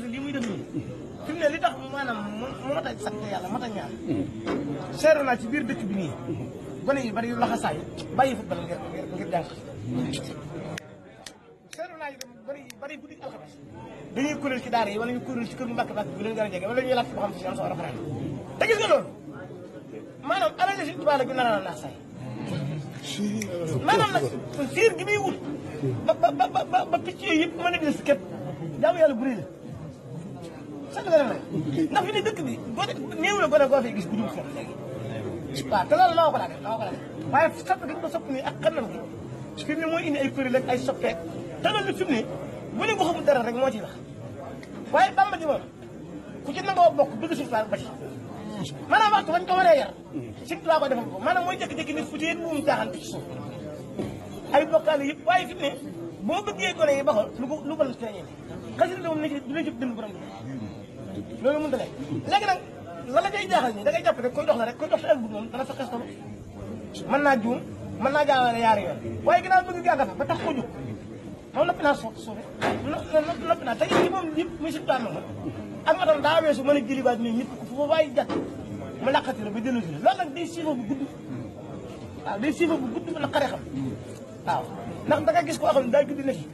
projet lii muy def nii fi mu ne li tax maanaam mu mat a sant yàlla mat a ñaan seetlu naa ci biir dëkk bi nii gone yi bari yu laxasaay bàyyi football ngir jàng seetlu naa itam bari guddi alxames dañuy kuréel ci daara yi wala ñu kuréel ci kër mu mbàkk bi leen gën a jege wala ñuy lakk boo xam si am sa war a fanaan te gis nga loolu maanaam alal la si tubaab la ñu naan la naax saay maanaam nag fiir gi muy wut ba picc yooyu yëpp mën a gis képp jaamu yàlla bu rëy la sant nga nag ndax fi ne dëkk bi néew la gone goo fay gis bu dul foofu léegi waaw te loolu laa ko daa def waaye sopp gi ko sopp nii ak xanam gi fi mu ne mooy indi ay kuréel ak ay soppeek te loolu fi mu ne bu ne ko xamul dara rek moo ciy wax waaye Bamba ji moom ku ci nangoo bokk bëgg suñu ba ci maanaam waxtu bañ ko waree yar surtout laa ko defal ko maanaam mooy jékki-jékki ne fu ci yéen buum jaaxal ci suuf ay bokkaale yëpp waaye fi mu ne boo bëggee gone yi baxal lu ko feeñee xasida moom du la jëp dënd borom loolu mënut a nekk léegi nag la la ngay jaaxal nii da ngay jàpp rek koy dox la rek koy dox te ëllëg moom dana fa xestalu mën naa juum mën naa jaawale yaari yoon waaye ginnaaw bëgg gànga fa ba tax ko jóg moom noppi naa suufe noppi naa te yéen moom yëpp muy surtout am na ak ma tam daa weesu mën a jëlibaat nii ñëpp fu fa waaye jàtt ma laqati la ba jëloon si la loolu nag day siifa bu gudd waaw day siifa bu gudd ba naqaree xam waaw ndax da nga gis koo xam ne daa judd na fi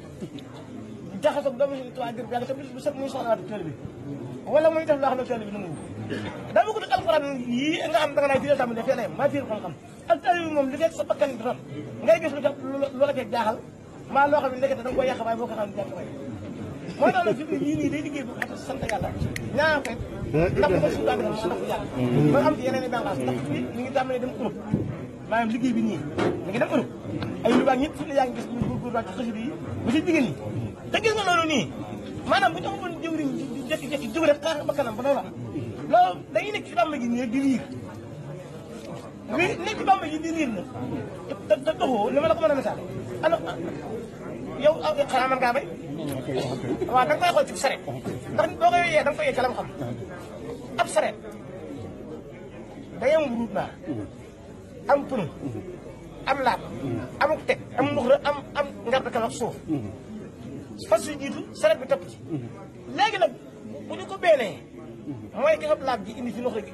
jaxasoo doomu si tuwaa jër yàgg te bu set muy soxlawaat teel bi wala muy def loo xam ne teel bi nangu daa bëgg nag alxuraan yii nga xam da nga naa fi tàmbali fee lay maa fiir xam-xam ak teel bi moom li fekk sa bakkan bi doon ngay gis lu la fekk jaaxal maa loo xam ne ndekete da nga koy yàq waaye boo ko xam ne jàng koy moo tax nag fi mu ne nii day liggéey bu sant yàlla ñaa koy ndax ko suñu daal ndax yàlla ba am ci yeneen i bànqaas ndax fi ñu ngi tàmbalee dem Europe maanaam liggéey bi nii mi ngi dem Europe ay lu baax ñëpp fi ne yaa ngi gis ñu góorgóorlu ci xasida yi ba si jigéen ñi te gis nga loolu nii maanaam bu ñu amoon jëwriñ di jékki-jékki jóg rek xaar ba kanam ba loolu am loolu dañuy nekk ci bàmba gi nii di liir nekk ci bàmba gi di liir na te doxoo li ma la ko mën a misaale ana yow xanaa mën ngaa bay waaw da nga koy xool ci saret ndax boo koy yee da nga koy yee ca la xam ab saret day am ruut naa am punu am laab amuk teg am muxra am ngarda ka wax suuf fas yu jiitu saret bi topp ci léegi nag bu ñu ko beenee mooy ki nga laab ji indi fi muxra gi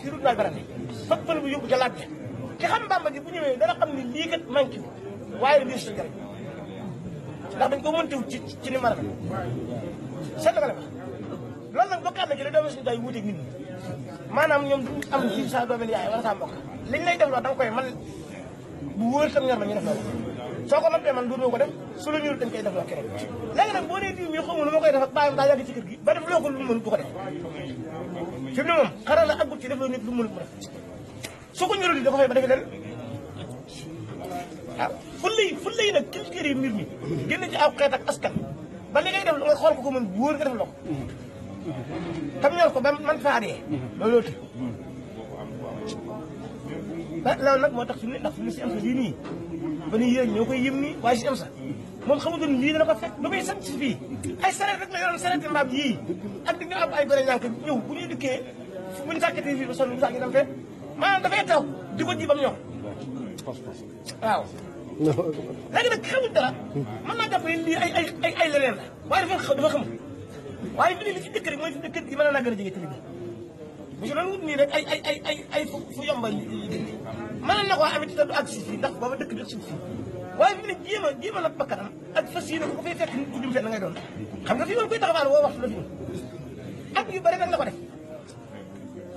fi ruut naa barane fa punu bi yóbbu ca laab ji ki xam Bàmba gi bu ñëwee dana xam ni lii kat manqué waaye lii sa jariñ ndax dañ ko mëntiw ci ni mara seet nga ne ma loolu nag bokkaat na ci la doomu suñu day wuuteeg nit ñi maanaam ñoom du am ci sa doomu yaay wala sa mbokk liñ lay def loo da nga koy man bu wóor tam ñor la ñu def loolu soo ko noppee man dootoo ko def su la ñëwul dañ koy def loo keneen léegi nag boo nee diw mi xamul lu ma koy def ak bàyyam daa yàgg ci kër gi ba def loo ko lu mënul du ko def fi mu ne moom xaral la aggut ci def loo nit lu mënul ko def soo ko ñorul da ko fay ba defe leen waaw fulla yi nag culture yi mbir mi génn ci aw xeet ak askan ba li ngay def nga xool ko mën wóor nga def loo ko tam ñor ko ba man faa dee looloo ti loolu nag moo tax fi mu ne ndax fi mu si am sa lii nii ba ni yéen ñoo koy yëm nii waaye si am sa moom xamutoon lii dana ko fekk ba muy sant si fii ay sareet rek la yoroon sareet mbaam yii ak di nga am ay gone ñànk ñëw bu ñuy dikkee bu ñu sàkkatee fii ba sonn bu sàkk dem fee maanaam dafay taw di ko ji ba mu ñor waaw léegi nag xamul dara mën naa jàpp lii ay leneen la waaye dafa xam waaye fi ne li ci dëkk rek mooy fi ne kër gi mën naa gën a jege tali bi bu si doon wut nii rek ay fu yombal mën na koo amit te du ak si fii ndax booba dëkk bi ak si fii waaye fi ne jéem a la bakkanam ak fas yéene ko fay fekk nit ku jëm fenn ngay doon xam nga fi woon koy taxawaal woo waxtu la fi at yu bëri nag la ko def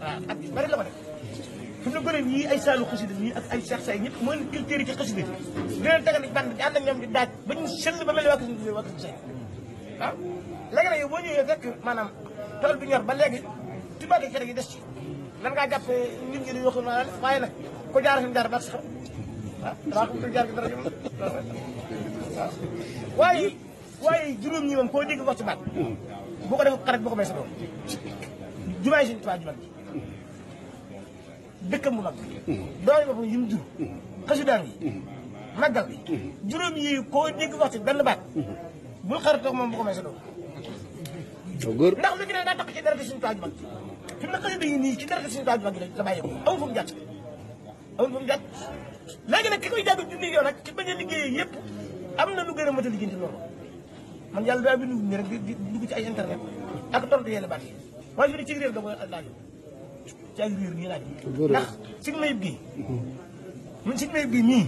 waaw at yu bëri la ko def fi mu ne gone yii ay saalu xasida yi ak ay seex say ñëpp moo leen culture ci xasida di leen tegal band di ànd ak ñoom di daaj ba ñu sell ba mel ni waa Kër Say waaw léegi nag yow boo ñëwee fekk maanaam tool bi ñor ba léegi tubaab yi kër gi des ci lan ngaa jàpp nit ñi dañoo xam naa waaye nag ko jaar fi mu jaar ba ak sax ah damaa ko jaar gi dara jëm waaw waaye juróom ñi moom koo dégg wax ci baat boo ko def xarit boo ko may sa doom jumaay suñu tubaab ju mag dëkkam bu mag doole boppam yi mu jur xasidaam yi màggal bi juróom yi koo dégg wax ci benn baat bul xaritoo moom bu ko may sa doom ndax lu gi ne daa tax ci dara di suñu tubaab ju mag fi mu ne xasida yi nii ci dara di suñu tubaab ju mag la bàyyi ko amul fu mu jàtt amul fu mu jàtt léegi nag ki koy jàng junni yoon nag ci bañ a liggéey yëpp am na lu gën a mat a liggéeyante loolu man yàlla daa bindu ni rek di dugg ci ay internet ak tontu yenn baat yi waaye fi ne ci réer da koy laaj ci ay réer nii laaj ndax suñu mayib gii ñun suñu mayib gii mii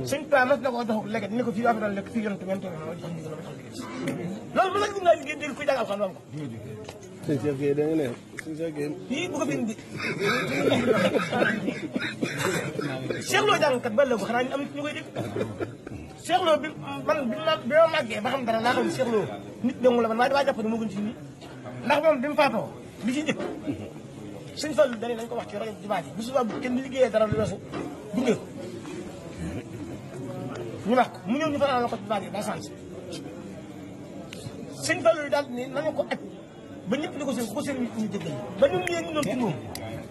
suñ pa mas na ko dox lekket ni ko fii waa fi doon lekk fii yontu ngeen toog ma jox ndigal ma tax liggéey loolu bu la gis naa liggéey dégg kuy jàng alxam ko sëñ Cheikh Gueye da nga ne sëñ Cheikh Gueye fii bu ko fi indi Cheikh Lo jàngkat ba léegi xanaa ñu am ñu koy dégg Cheikh Lo bi man bi ma màggee ba xam dara laa xam Cheikh Lo nit dong la man waaye damaa jàpp ne moo gën ci nit ndax moom bi mu faatoo li ci njëkk sëñ Fallu dañu nañ ko wax ci rajo jumaa ji bu subaa bu kenn liggéeyee dara lu weesu gunge ko ñu wax ko mu ñëw ñu fanaan la ko jumaa ji daa sant sëñ Fallu daal ni nañu ko aj ba ñëpp di ko seen ko seen ñu jëggal ba ñun ñee ñu doon tungoom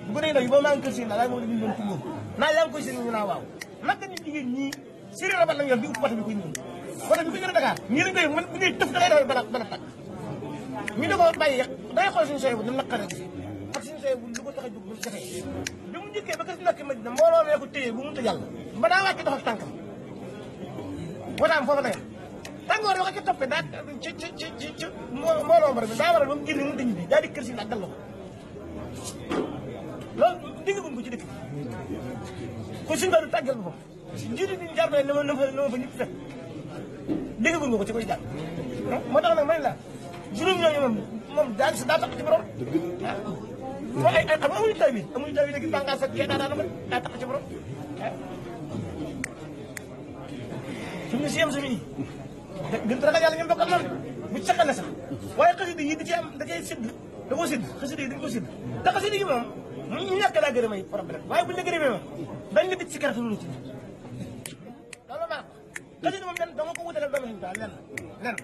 bu ko dee nag boo maa ngi kër seen daal moom dañu doon tungoom naa yaa ngi koy seen ñu naa waaw naka nit jigéen ñii séeréer la ba lañ yor di upp oto bi koy ñëw oto bi ko jël Dakar ñii lañ koy man bu ngay tëf da ngay dafay bana tàkk ñu da ko bàyyi day xool suñu soye bu dam naqare gis ak suñu soye bu lu ko tax a jóg bu defee bi mu njëkkee ba kër si nakki Madina mbooloo mee ko téye bu mu tëjal ba daa wàcc dox ak tànkam wataam foofa dayam tàngoor yoo ko ca toppee daa ci mbooloo bari bi daa waral ba mu génne mu dañu bi daa di kër si ak dal la ko loolu diggaguñ ko ci dëkk bi ko suñu daal tàggal boppam njiitu bi ñu jàpp ne na fa ñëpp fekk diggaguñ ko ci koy jàpp moo tax nag man la juróom ñooñu moom daal si daa tax ci borom moom ay amuñu taw bi léegi bànqaas ak kee daa tax ci borom fi mu si yem suñu gën ragal yàlla ngeen bokkal noonu bu ci saxal na sax waaye xasida yi da cee am da cee sédd da koo sédd xasida yi dañ ko sédd te xasida yi moom ñu ñàkk laa gërëm ay problème waaye buñ la gërëmee moom dañ la bit si karatu lu ci loolu maa xasida moom da nga ko wutale doomu ñu daal lenn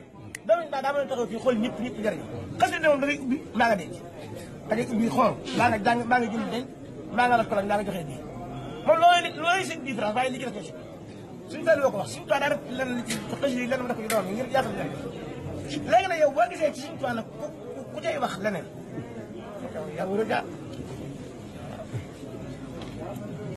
doomu ñu daal daa mën a taxaw fii xool ñëpp jëriñ xasida moom da ngay ubbi maa nga denc da ngay ubbi xool maa nga jàng maa nga jënd denc maa nga la kolak maa nga joxee bii moom loolu seen différence waaye li ci def suñu fay loo ko wax suñu toit daa def lenn li ci xëy na lenn ma def ko ci doom ngir yaatal leen léegi nag yow boo gisee ci suñu toit nag ku cay wax leneen yow yaa war a jaar